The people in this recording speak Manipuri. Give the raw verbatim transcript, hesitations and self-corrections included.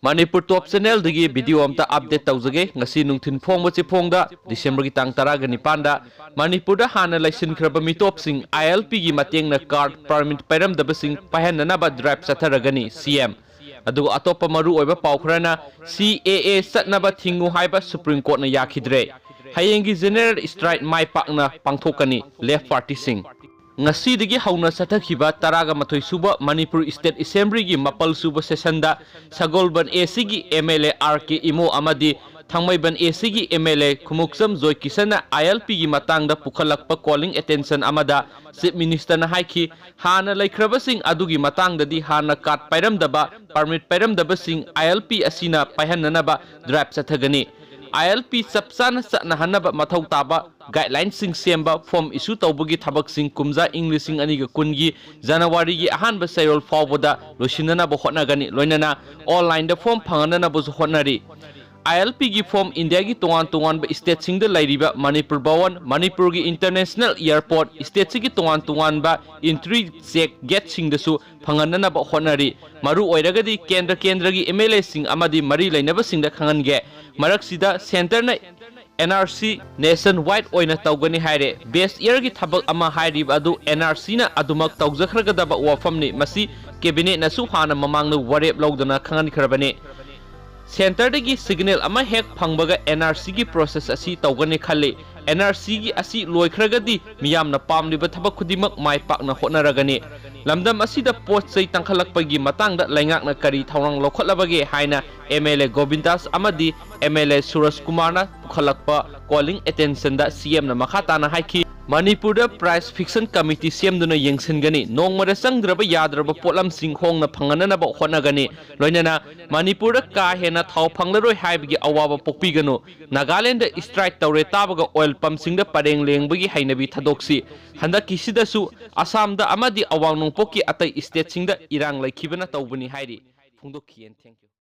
ꯃꯅꯤꯄꯨꯔ ꯇꯣꯞ ꯆꯦꯅꯦꯜꯗꯒꯤ ꯚꯤꯗꯤꯑꯣ ꯑꯝꯇ ꯑꯞꯗꯦꯠ ꯇꯧꯖꯒꯦ꯫ ꯉꯁꯤ ꯅꯨꯡꯊꯤꯜ ꯐꯣꯡꯕ ꯆꯦꯐꯣꯡꯗ, ꯗꯤꯁꯦꯝꯕꯔꯒꯤ ꯇꯥꯡ ꯇꯔꯥꯒ ꯅꯤꯄꯥꯟꯗ, ꯃꯅꯤꯄꯨꯔꯗ ꯍꯥꯟꯅ ꯂꯩꯁꯤꯟꯈ꯭ꯔꯕ ꯃꯤꯇꯣꯞꯁꯤꯡ ꯑꯥꯏ ꯑꯦꯜ ꯄꯤꯒꯤ ꯃꯇꯦꯡꯅ ꯀꯥꯔꯗ ꯄꯔꯃꯤꯠ ꯄꯥꯏꯔꯝꯗꯕꯁꯤꯡ ꯄꯥꯏꯍꯟꯅꯅꯕ ꯗ꯭ꯔꯥꯏꯚ ꯆꯠꯊꯔꯒꯅꯤ, ꯁꯤ ꯑꯦꯝ꯫ ꯑꯗꯨꯒ ꯑꯇꯣꯞꯄ ꯃꯔꯨ ꯑꯣꯏꯕ ꯄꯥꯎ ꯈꯔꯅ, ꯁꯤ ꯑꯦ ꯑꯦ ꯆꯠꯅꯕ ꯊꯤꯡꯉꯨ ꯍꯥꯏꯕ ꯁꯨꯄ꯭ꯔꯤꯝ ꯀꯣꯔꯠꯅ ꯌꯥꯈꯤꯗ꯭ꯔꯦ꯫ ꯍꯌꯦꯡꯒꯤ ꯖꯦꯅꯦꯔꯦꯜ ꯁ꯭ꯇ꯭ꯔꯥꯏꯛ ꯃꯥꯏ ꯄꯥꯛꯅ ꯄꯥꯡꯊꯣꯛꯀꯅꯤ ꯂꯦꯐ ꯄꯥꯔꯇꯤꯁꯤꯡ꯫ ꯉꯁꯤꯗꯒꯤ ꯍꯧꯅ ꯆꯠꯊꯈꯤꯕ ꯇꯔꯥꯒ ꯃꯥꯊꯣꯏ ꯁꯨꯕ ꯃꯅꯤꯄꯨꯔ ꯁ꯭ꯇꯦꯠ ꯑꯦꯁꯦꯝꯕ꯭ꯂꯤꯒꯤ ꯃꯥꯄꯜ ꯁꯨꯕ ꯁꯦꯁꯟꯗ ꯁꯒꯣꯜꯕꯟ ꯑꯦ ꯁꯤꯒꯤ M L A R K Imo ꯑꯃꯗꯤ ꯊꯥꯡꯃꯩꯕꯟ ꯑꯦ ꯁꯤꯒꯤ ꯑꯦꯝ ꯑꯦꯜ ꯑꯦ ꯈꯨꯃꯨꯛꯆꯝ ꯖꯣꯏꯀꯤꯁꯟꯅ ꯑꯥꯏ ꯑꯦꯜ ꯄꯤꯒꯤ ꯃꯇꯥꯡꯗ ꯄꯨꯈꯠꯂꯛꯄ ꯀꯣꯂꯤꯡ ꯑꯦꯇꯦꯟꯁꯟ ꯑꯃꯗ ꯆꯤꯐ ꯃꯤꯅꯤꯁꯇꯔꯅ ꯍꯥꯏꯈꯤ, ꯍꯥꯟꯅ ꯂꯩꯈ꯭ꯔꯕꯁꯤꯡ ꯑꯗꯨꯒꯤ ꯃꯇꯥꯡꯗꯗꯤ ꯍꯥꯟꯅ ꯀꯥꯔꯗ ꯄꯥꯏꯔꯝꯗꯕ, ꯄꯔꯃꯤꯠ ꯄꯥꯏꯔꯝꯗꯕꯁꯤꯡ ꯑꯥꯏ ꯑꯦꯜ ꯄꯤ ꯑꯁꯤꯅ ꯄꯥꯏꯍꯟꯅꯅꯕ ꯗ꯭ꯔꯥꯏꯚ ꯆꯠꯊꯒꯅꯤ꯫ ꯑꯥꯏ ꯑꯦꯜ ꯄꯤ ꯆꯞ ꯆꯥꯅ ꯆꯠꯅꯍꯟꯅꯕ ꯃꯊꯧ ꯇꯥꯕ ꯒꯥꯏꯗꯂꯥꯏꯟꯁꯤꯡ ꯁꯦꯝꯕ, ꯐꯣꯔꯝ ꯏꯁꯨ ꯇꯧꯕꯒꯤ ꯊꯕꯛꯁꯤꯡ ꯀꯨꯝꯖꯥ ꯏꯪ ꯂꯤꯁꯤꯡ ꯑꯅꯤꯒ ꯀꯨꯟꯒꯤ ꯖꯅꯋꯥꯔꯤꯒꯤ ꯑꯍꯥꯟꯕ ꯆꯌꯣꯜ ꯐꯥꯎꯕꯗ ꯂꯣꯏꯁꯤꯟꯅꯅꯕ ꯍꯣꯠꯅꯒꯅꯤ꯫ ꯂꯣꯏꯅꯅ ꯑꯣꯟꯂꯥꯏꯟꯗ ꯐꯣꯔꯝ ꯐꯪꯍꯟꯅꯅꯕꯁꯨ ꯍꯣꯠꯅꯔꯤ꯫ ꯑꯥꯏ ꯑꯦꯜ ꯄꯤꯒꯤ ꯐꯣꯔꯝ ꯏꯟꯗꯤꯌꯥꯒꯤ ꯇꯣꯉꯥꯟ ꯇꯣꯉꯥꯟꯕ ꯁ꯭ꯇꯦꯠꯁꯤꯡꯗ ꯂꯩꯔꯤꯕ ꯃꯅꯤꯄꯨꯔ ꯚꯋꯟ, ꯃꯅꯤꯄꯨꯔꯒꯤ ꯏꯟꯇꯔꯅꯦꯁꯅꯦꯜ ꯑꯦꯌꯔꯄꯣꯔꯠ, ꯁ꯭ꯇꯦꯠꯁꯤꯒꯤ ꯇꯣꯉꯥꯟ ꯇꯣꯉꯥꯟꯕ ꯏꯟꯇ꯭ꯔꯤ ꯆꯦꯛ ꯒꯦꯠꯁꯤꯡꯗꯁꯨ ꯐꯪꯍꯟꯅꯅꯕ ꯍꯣꯠꯅꯔꯤ꯫ ꯃꯔꯨ ꯑꯣꯏꯔꯒꯗꯤ ꯀꯦꯟꯗ꯭ꯔ ꯀꯦꯟꯗ꯭ꯔꯒꯤ ꯑꯦꯝ ꯑꯦꯜ ꯑꯦꯁꯤꯡ ꯑꯃꯗꯤ ꯃꯔꯤ ꯂꯩꯅꯕꯁꯤꯡꯗ ꯈꯪꯍꯟꯒꯦ꯫ ꯃꯔꯛꯁꯤꯗ ꯁꯦꯟꯇꯔꯅ ꯑꯦꯟ ꯑꯥꯔ ꯁꯤ, ꯅꯦꯁꯟ ꯋꯥꯏꯗ ꯑꯣꯏꯅ ꯇꯧꯒꯅꯤ ꯍꯥꯏꯔꯦ꯫ ꯕꯦꯁ ꯏꯌꯔꯒꯤ ꯊꯕꯛ ꯑꯃ ꯍꯥꯏꯔꯤꯕ ꯑꯗꯨ ꯑꯦꯟ ꯑꯥꯔ ꯁꯤꯅ ꯑꯗꯨꯃꯛ ꯇꯧꯖꯈ꯭ꯔꯒꯗꯕ ꯋꯥꯐꯝꯅꯤ꯫ ꯃꯁꯤ ꯀꯦꯕꯤꯅꯦꯠꯅꯁꯨ ꯍꯥꯟꯅ ꯃꯃꯥꯡꯗ ꯋꯥꯔꯦꯞ ꯂꯧꯗꯨꯅ ꯈꯪꯍꯟꯈ꯭ꯔꯕꯅꯤ꯫ ꯁꯦꯟꯇꯔꯗꯒꯤ ꯁꯤꯒꯅꯦꯜ ꯑꯃ ꯍꯦꯛ ꯐꯪꯕꯒ ꯑꯦꯟ ꯑꯥꯔ ꯁꯤꯒꯤ ꯄ꯭ꯔꯣꯁꯦꯁ ꯑꯁꯤ ꯇꯧꯒꯅꯤ ꯈꯜꯂꯤ꯫ ꯑꯦꯟ ꯑꯥꯔ ꯁꯤꯒꯤ ꯑꯁꯤ ꯂꯣꯏꯈ꯭ꯔꯒꯗꯤ ꯃꯤꯌꯥꯝꯅ ꯄꯥꯝꯂꯤꯕ ꯊꯕꯛ ꯈꯨꯗꯤꯡꯃꯛ ꯃꯥꯏ ꯄꯥꯛꯅ ꯍꯣꯠꯅꯔꯒꯅꯤ꯫ ꯂꯝꯗꯝ ꯑꯁꯤꯗ ꯄꯣꯠ ꯆꯩ ꯇꯥꯡꯈꯠꯂꯛꯄꯒꯤ ꯃꯇꯥꯡꯗ ꯂꯩꯉꯥꯛꯅ ꯀꯔꯤ ꯊꯧꯔꯥꯡ ꯂꯧꯈꯠꯂꯕꯒꯦ ꯍꯥꯏꯅ ꯑꯦꯝ ꯑꯦꯜ ꯑꯦ ꯒꯣꯕꯤꯟꯗꯥꯁ ꯑꯃꯗꯤ ꯑꯦꯝ ꯑꯦꯜ ꯑꯦ ꯁꯨꯔꯖ ꯀꯨꯃꯥꯔꯅ ꯄꯨꯈꯠꯂꯛꯄ ꯀꯣꯂꯤꯡ ꯑꯦꯇꯦꯟꯁꯟꯗ ꯁꯤ ꯑꯦꯝꯅ ꯃꯈꯥ ꯇꯥꯅ ꯍꯥꯏꯈꯤ, ꯃꯅꯤꯄꯨꯔꯗ ꯄ꯭ꯔꯥꯏꯁ ꯐꯤꯛꯁꯟ ꯀꯃꯤꯇꯤ ꯁꯦꯝꯗꯨꯅ ꯌꯦꯡꯁꯤꯟꯒꯅꯤ꯫ ꯅꯣꯡꯃꯗ ꯆꯪꯗ꯭ꯔꯕ ꯌꯥꯗ꯭ꯔꯕ ꯄꯣꯠꯂꯝꯁꯤꯡ ꯍꯣꯡꯅ ꯐꯪꯍꯟꯅꯅꯕ ꯍꯣꯠꯅꯒꯅꯤ꯫ ꯂꯣꯏꯅꯅ ꯃꯅꯤꯄꯨꯔꯗ ꯀꯥ ꯍꯦꯟꯅ ꯊꯥꯎ ꯐꯪꯂꯔꯣꯏ ꯍꯥꯏꯕꯒꯤ ꯑꯋꯥꯕ ꯄꯣꯛꯄꯤꯒꯅꯨ꯫ ꯅꯥꯒꯥꯂꯦꯟꯗ ꯁ꯭ꯇ꯭ꯔꯥꯏꯛ ꯇꯧꯔꯦ ꯇꯥꯕꯒ ꯑꯣꯏꯜ ꯄꯝꯁꯤꯡꯗ ꯄꯔꯦꯡ ꯂꯦꯡꯕꯒꯤ ꯍꯩꯅꯕꯤ ꯊꯥꯗꯣꯛꯁꯤ꯫ ꯍꯟꯗꯛꯀꯤꯁꯤꯗꯁꯨ ꯑꯁꯥꯝꯗ ꯑꯃꯗꯤ ꯑꯋꯥꯡ ꯅꯣꯡꯄꯣꯛꯀꯤ ꯑꯇꯩ ꯁ꯭ꯇꯦꯠꯁꯤꯡꯗ ꯏꯔꯥꯡ ꯂꯩꯈꯤꯕꯅ ꯇꯧꯕꯅꯤ ꯍꯥꯏꯔꯤ꯫ ꯐꯣꯡꯗꯣꯛꯈꯤ꯫